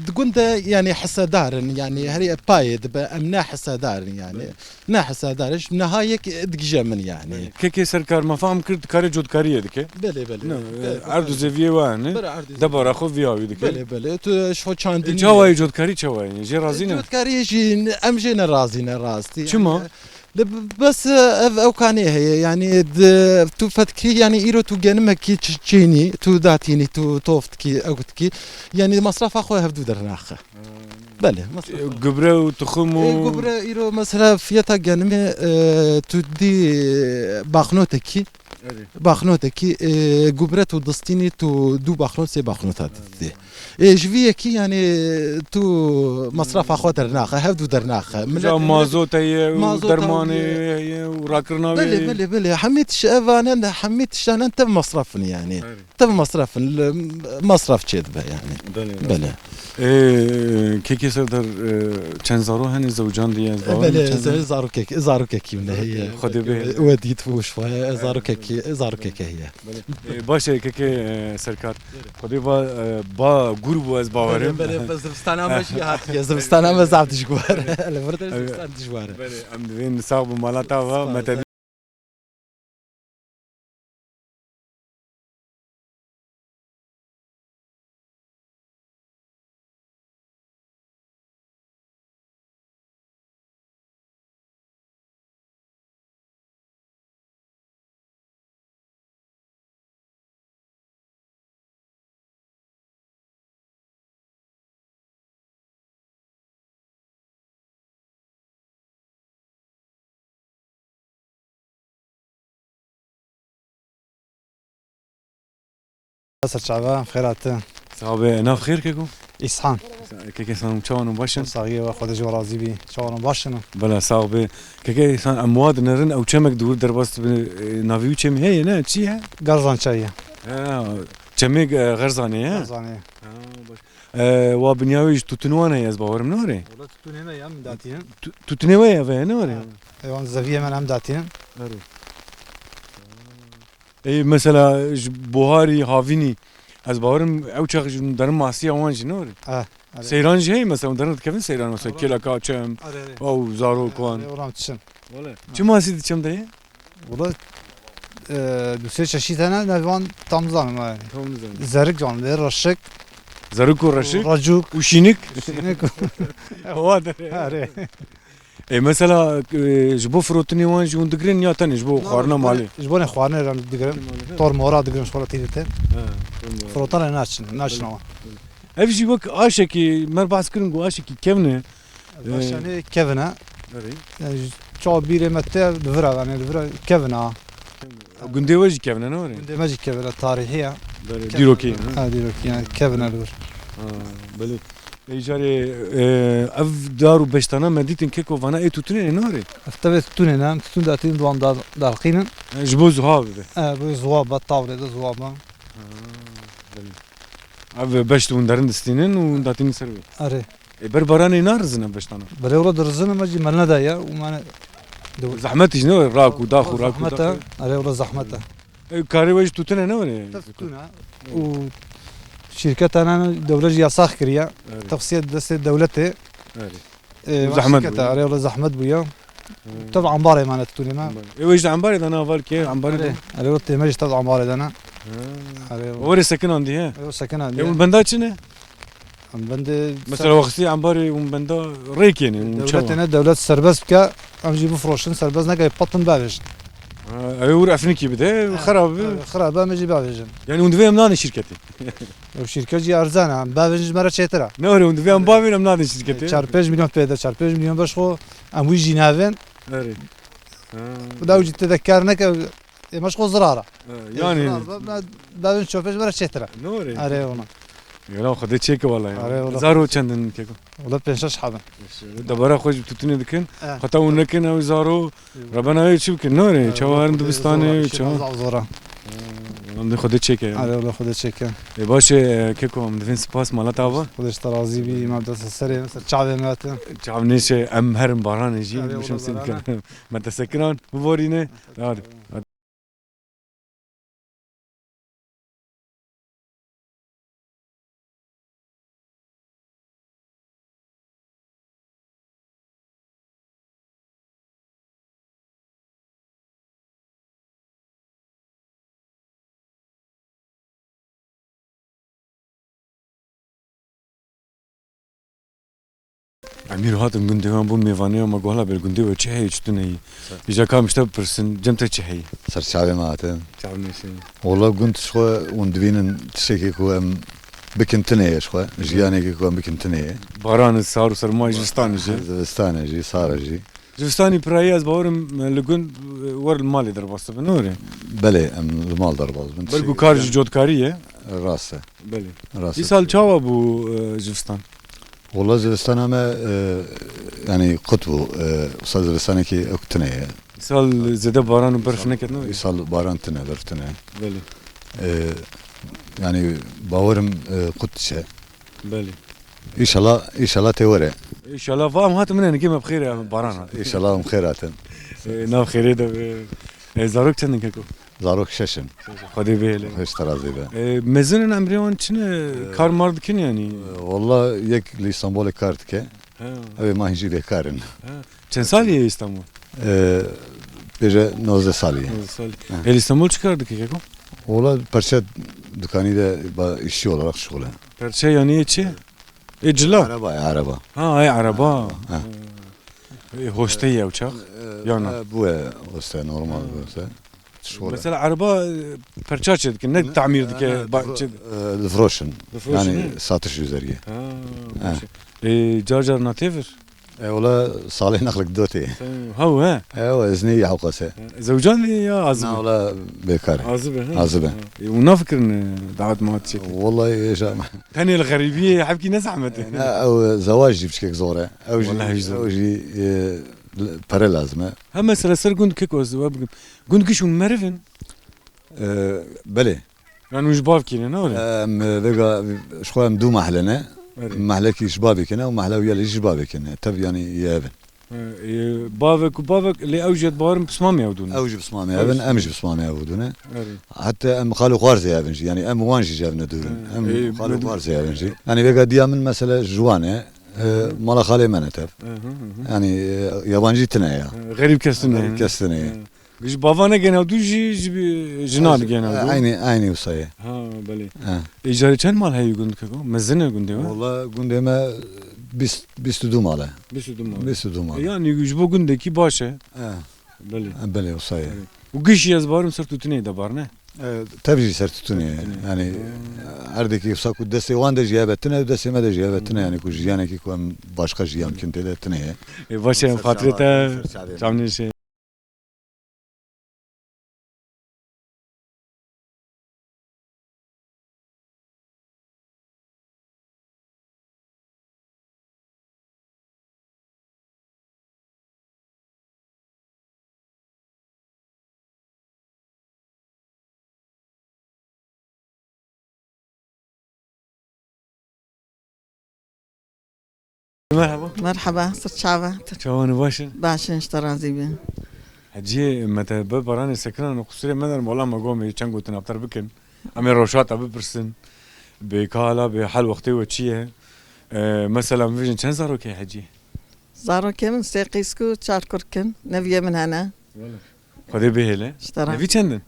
di gund de, yanî, hisedar in, yanî, herî payê dibe, em ne hisedar in, yanî. Belê. Ne hisedar in, niha yek digije min, yanî. Belê. Kekê Serkar, me fehm kir, dikarê cotkariyê dike? Belê, belê. Ne, Belê, erd û belê. Zeviyê we hene? Belê, erd û zeviyê. Debara xwe viya wî dike? Belê, belê. Tu ji xwe çandinî E, çawa ye cotkarî, çawa ye? Jê razî ne? Cotkariyê jî em jê ne razî ne, rastî. Çima? Yanî, Li b-, bes, e, ev ew kanê heye, yanî di, tu fedikî, yanî îro tu genimekî çi-, çênî, tu datînî, tu tof dikî, ew dikî, yanî masrafa xwe hevdû dernaxe. Belê, masrafa. E, gubre û tuxum û E, gubre îro mesela fiyata genimê, e, tu dî baxnotekî, Erê. baxnotekî, e, gubre tu distînî, tu du baxnot, sê baxnota didî. Ê, ji vî yekî, yanî, tu masrafa xwe dernaxe, hevdû dernaxe. Millet, Ca millet mazot heye û mazot dermanê heye. Heye û rakirina wê Belê, heye. Belê, belê. Hemî tiş-, ev anen de hemî tiştanen tev masraf in, yanî. Erê. Tev masraf in, li, masraf çêdibe, yanî. Belê, Belê. Rast e. Ê, Kekê Serdar, e, çend zaro hene zewcandiye, ez E, bawer im belê, çend ze-, zarokek-, zarokekî min heye. Xwedê bê. We dît bû şwe, zarokekî, zarokeke heye. Belê. E, baş e, Kekê, e, Serkar. Xwedê ba, e, ba gûr bû ez bawerim. Belê, belê, be zivistana me jî hatiye. Zivistana me zaf dijwar e. Li vir de zivistan dijwar e. Belê, em divên sax bi mala ta va, Spas. me te Serçava, xêr hatin. Sax be, nav xêr keko? Îshan. Keke Îshan, çawan û baş in? Saxiyê we, Xwedê ji we razî bî. Çawan û baş in? Bela, sax be. Keke Îshan, em wa dinerin, ew çemek di wir derbas dibe, e, navê wî çemê heye, ne? Çi ye? Gerzan çayê. Ha, çemê, e, Gerzanê ye? Gerzanê. Ha, baş. E, wa binya wê ji tûtin wan heye, ez bawerim, ne were? Wala tûtinê me ya, em datînin. Tu-, tûtinê we ye, ve, ne were? Ha. E, wan zeviyê me em datînin. Erê. Ê, mesela ji buharî, havînî, ez bawerim ew çax ji derin masiya wan jî ne were? Eh, erê. Seyran jî heye mesela, hûn derin dikevin seyran mesela, Erê. kêleka çem, Erê, erê. ew zarok wan. Erê, oran çim. Wele. Çi masî di çem de ye? Wele, e, du sê çeşît hene, ne van tam zanim yani. Tam zanim. Zerik can, lê reşik. Zerik û reşik? Racuk. Û şînik? Şînik. Wa de. Erê. Ê, mesela, e, ji bo firotinê wan jî hûn digirin ya tenê ji bo Na, xwarina ji bo malê? Ji bo ne xwarine re digirin. Malê, he. Tor mora digirin ji xwe re tîrî te. He, tor mora. Firotane naçin, naçin awa. Ev jî wek aşekî, me behs kirin ku aşekî kevn e. Ee, Aşanê kevin e. Erê. Yani, çawa bîrê me te li vir e, yani li vir e kevin e. Gundê we jî kevn e, ne were? Gundê me jî kevin e, tarîhî ye. Belê, Kevin e. dîrokî, ha? Ha, dîrokî, yani kevin e li vir. Ha, belê. Îcarê, e, ev dar û beştana me dîtin keko vana ê tûtunê ne norê? Ev tevê tûtunê ne, em tûtun datîn duan dar, darqînin. E, ji bo zuha bibe. E, bo zuha be, tavlê de zuha be. Ha, belê. Ev beşt hûn derin distînin û datînin ser wê. Erê. E, ber baranê narizin ev beştana? Berê wala dirizin, ama jî me nedaye û me ne-, Zehmet jî ne, rak û dax û rak û zehmet dax. E. Erê wala zehmet e. E, karê we jî tûtine ne were? Tev tûtine. Û şîrketa nano dewlet jî yasax kiriye. Erê. Tevsiye destê dewletê. Erê. E, zehmet şîrketa, bûye. Erê wala zehmet bûye. Hı. Tev ambarê mane tûtine me. Ambarê. E, we jî ambarê de ne, aval ke ambarê de. Erê, erê wala tême jî tev ambarê de ne. Hı. Erê wala. Were sekinandî he? Erê sekinandî. E, hûn benda çi ne? Em bendê. Mesela wextî embarê hûn benda rêkêne, hûn çawa? Dewletê ne, dewlet serbest bike, em jî bifroşin, serbest neke, patin bavêjin. Ha, ew ûr efnikî bide, ha, xirab be. Xirab be, em jî bavêjin. Yani hûn divê em nadin şîrketê? Ew şîrket jî erzan e, em bavêjin ji me re çêtir e. Ne were hûn divê em bavên, em nadin şîrketê? Çar pênc milyon pê de, çar pênc milyon beş xwe, em wî jî navên. Erê. Ha. Xuda ew jî tê de kar neke, ê me ji xwe zirar e. Ha, yani. Zirar be, me bavên çopê ji me re çêtir e. Ne were? Erê wala. Yala Xwedê çêke wala ya. Erê wala. Zaro çendin keko? Wala pênc şeş hebe. Debara xwe ji tûtunê dikin. Eh. Xeta hûn nekin ew zaro. Rebena wê çi bikin? Ne were? Eh, çawa herin dibistanê, çawa? Zaf zor e. Em dê Xwedê çêke ya. Erê wala Xwedê çêke. E, baş e, keko, em divên spas mala te ava. Xwedê ji te razî bî, me dest serê, ser çavê me te. Çav nêşe, em herin baranê jî, erê wala bişim sê baran e. Bikin. Me te sekiran, biborîne. Hadi. Emîr, hatim gundê wan bû mêvanê, ama guhla ber gundê we çi heye, çi tune yî? Îja ka em ji te bipirsin, cem te çi heye? Ser çavê me hatin. Çav nêşe. Wala gund ji xwe hûn divînin tiştekê ku em bikin tune ye ji xwe, jiyanekê ku em bikin tune ye. Baran e, sar û serma, zivistan e jî. Zivistan e jî, sar e jî. Zivistanî pirayî ez bawerim, e, li gund, e, wer li malê derbas dibin, ne were? Belê, em li mal derbas dibin. Ber ku kar ji cotkarî ye. Rast e. Belê. Rast e. Îsal çawa bû, e, zivistan? Wala zivistana me, e, yani qut bû, e, wisa zivistanekî ew tune ye. Îsal zêde baran û berf neketine? Îsal baran tune, berf tune. Belê. E, yani bawerim, e, qut diçe. Belê. Înşallah, înşallah tê were. Înşallah, va em hatin min nikê me bi xêr e, baran hat. Înşallah em xêr hatin. E, nav xêrê de be. E, zarok çend in keko? Zarok şeş in. Xwedê bihêle. Xweş te razî be. E, mezin in, emrê wan çi ne? E, kar mar dikin yani? E, walla yek li Îstanbulê kar dike. Ha. Ew ê ma hîn jî bêkar in. Ha. Çend salî ye Îstanbul? E, bêje nozdeh salî ye. Nozdeh salî. Ha. E, li Îstanbul çi kar dike keko? Walla perçe dukanî de ba işçi olarak şixule. Perçe yani çi? E, cila? Araba, e, araba. Ha, ay araba. Ha. E, hoşte ye uçak? E, ya na? E, bu e, hoşte, normal bu e. Şöyle. Mesela araba, e, perça çê dikin, ne tamir dike, e, ba-, difro-, çê e, difroşin. Difroşin, yani he? Satış üzerine. Ha, he. Baş e. E, car car natêvir? E, ola salê nexlik dotê. Sen, haw, he? E, o izni ya hewqase. He, zewcan diye ya azib? Na, ola bekar. Azib, he? Azib. Ha. E, û nafikirin, e, davet mahat çêkin? Vallahi, e, ja- Tenê li xerîbiyê hevkî ne zehmet e. E, na, ew, e, zewaj jî piçkek zor e. Ew jî, wallahî zor. Ew jî, e, pere lazim e. He, mesela ser gund kek ez we bikim. Gund giş hûn meriv in? E, belê. Yani hûn ji bavkî ne, ne were? Em, vêga, ji xwe em du mahle ne. Erê. Mahlekî ji bavekî ne û mahle wî ya lê jî ji bavekî ne. Tev yani ye ev in. E, e, bavek û bavek, lê ew jî ez bawerim pismamê ew dû ne? Ew jî pismamê ev in, em jî pismamê ev dû ne. Erê. Heta em xal û xwarzê ev in jî. Yani em wan jî ji ev ne dûr in. He, em, e, xal û xwarzê ev in jî. Yani vêga diya min mesela ji wan e. E, mala xalê me ne tev. Hı hı, hı hı. Yani, e, yabancî tine ya. E, xerîb kes tine. Xerîb kes tine ya. E. Ji bava ne gene dû jî, ji bi-, jina di gene dû. Aynı, aynı wisa ye. Ha, belê. Ha. E, îcarê çend mal heye gund keko? Mezin e gundê we? Walla gundê me bîst, bîst û du mal e. Bîst û du mal. Bîst û du mal. E, yani ji bo gundekî baş e. Ha. Belê. Ha, belê, wisa ye. Belê. Û giş jî ez barim ser tûtinê de bar ne? E, tev jî ser tûtinê ye. Ser tûtinê. Yani, ha, erdekî wisa ku destê wan de jî hebe tine, destê me de jî hebe tine, yani ku jiyanekî ku em başka jiyan kin tê de tine ye. E, baş e, em xatirê te. Ser çavê. Çav nêşe. Merhaba. Merhaba, sir çava. Çawan baş in? Baş in, ji te razî bin. Hecî, me te bi baranê sekinan û qusirê me derin, wala me got me çend gotin aptar bikin. Em ê roşa te bipirsin. Bê kala, bê hal wextê we çi ye? Ee, mesela, min vêjin çend zarokê hecî? Zarokê min sê qîsk û çar kurk in. Neviyê min hene. Wele. Xwedê bihêle. Ji te re. Nevî çend in?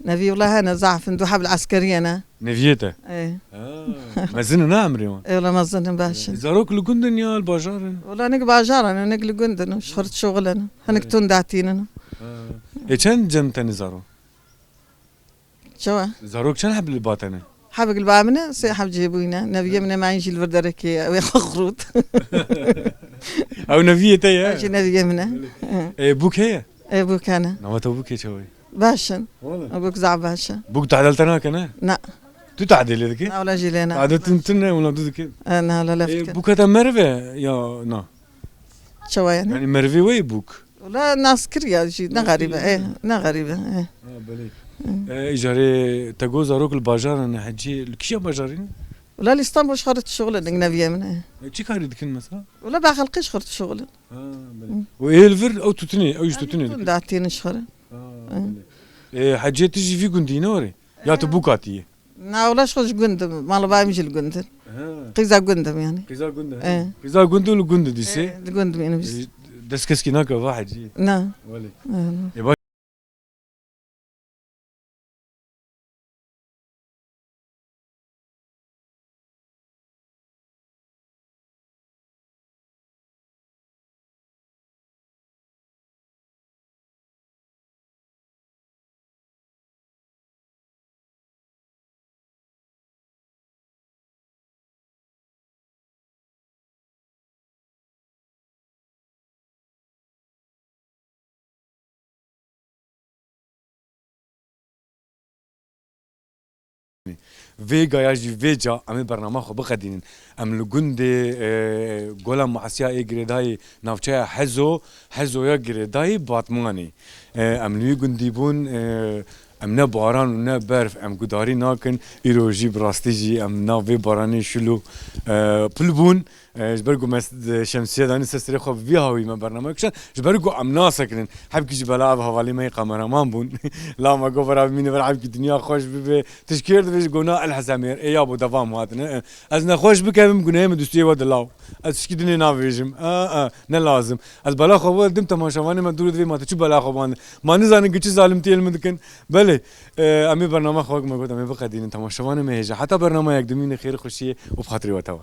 Nevî wila hene, zaf in, du heb li eskeriyê ne. Neviyê te? Ê. Ha, mezin in ha emrê wan? Ê, wila mezin in, baş in. Zarok li gund in ya li bajar in? Wila nik bajar in, nik li gund in, ji xwe re dişuxulin. Hinek tun datînin. Ha. Ê, çend cem tenê zaro? Çawa? Zarok çend heb li ba te ne? Hebek li ba min e, sê heb cihê bûyî ne. Neviyê min e, me jî li vir derekê ye, ew ê xwe xirût. Ew neviyê te ye? Ew jî neviyê min e. Ê, bûk heye? Ê, bûk hene. Nava te bûkê çawa ye? Baş in. Wala. Bûk zaf baş e. Bûk tadel te nake ne? Na. Tu tadê lê dikî? Na, wala jî lê ne. Tadê tun tun ne, wala tu dikî? E, na, wala lef dike. Ê, bûka te meriv e ya na? Çawa yani? Yani merivê we ye bûk? Wala nas kiriya jî, ne xerîb e, eh, ne xerîb e, eh. Ha, belê. Eh, îcarê te got zarok li bajaran ne, hecî li kîja bajarî ne? Wala li Îstanbul ji xwe re dişuxulin, nik neviyê min e. E, çi karî dikin mesela? Wala ba xelqê ji xwe re dişuxulin. Ha, belê. Û ê li vir ew tutinê, ew ji tutinê dikin. Datînin ji xwe re. Ha, belê. E, hecê tu jî vî gundî ne warê? Ya tu bûka tî yê? Na, wala ji xwe ji gund im. Mala bavê min jî li gund in. He. Qîza gund im yani. Qîza gund e. E. Qîza gund û li gund dîsê. E, li gund im yani biz. E, dest keskî nake va hecî. Na. Welê. E, na. E, baş. Vêga ya jî vêca em ê bernama xwe biqedînin. Em li gundê, e, Gola Muesiya ê girêdayî navçeya Hezo, Hezoya girêdayî Batmanê. E, em li wî gundî bûn, e, em ne baran û ne berf, em gudarî nakin. Îro jî bi rastî jî em nav vê baranê şilo, e, pil bûn. E, ji ber ku me s-, şemsiye danî ser serê xwe, bi vî hawî me bername kişand. Ji ber ku em nasekinin, hebkî ji bela ev hevalê me yê kameraman bûn. La me got, vera bimîne, vera hebkî dinya xweş bibe. Tu ji kê re dibêjî? Got, na, El Hesemêr. Ê yabo, devam hatine. E, ez nexweş bikevim, gunehê min dustiyê we dilaw. Ez tişkî dinê navêjim. A, a, ne lazim. Ez bela xwe we dim temaşevanê me dûr divê, ma tu çi bela xwe bandin? Ma nizanin ki çi zalimtiyê li min dikin? Belê, e, em ê bernama xwe, wek me got, em ê biqedînin. Temaşevanê me hêja. Heta bernama yek dimîne, xêr xweşiyê û bi xatirê we tewa.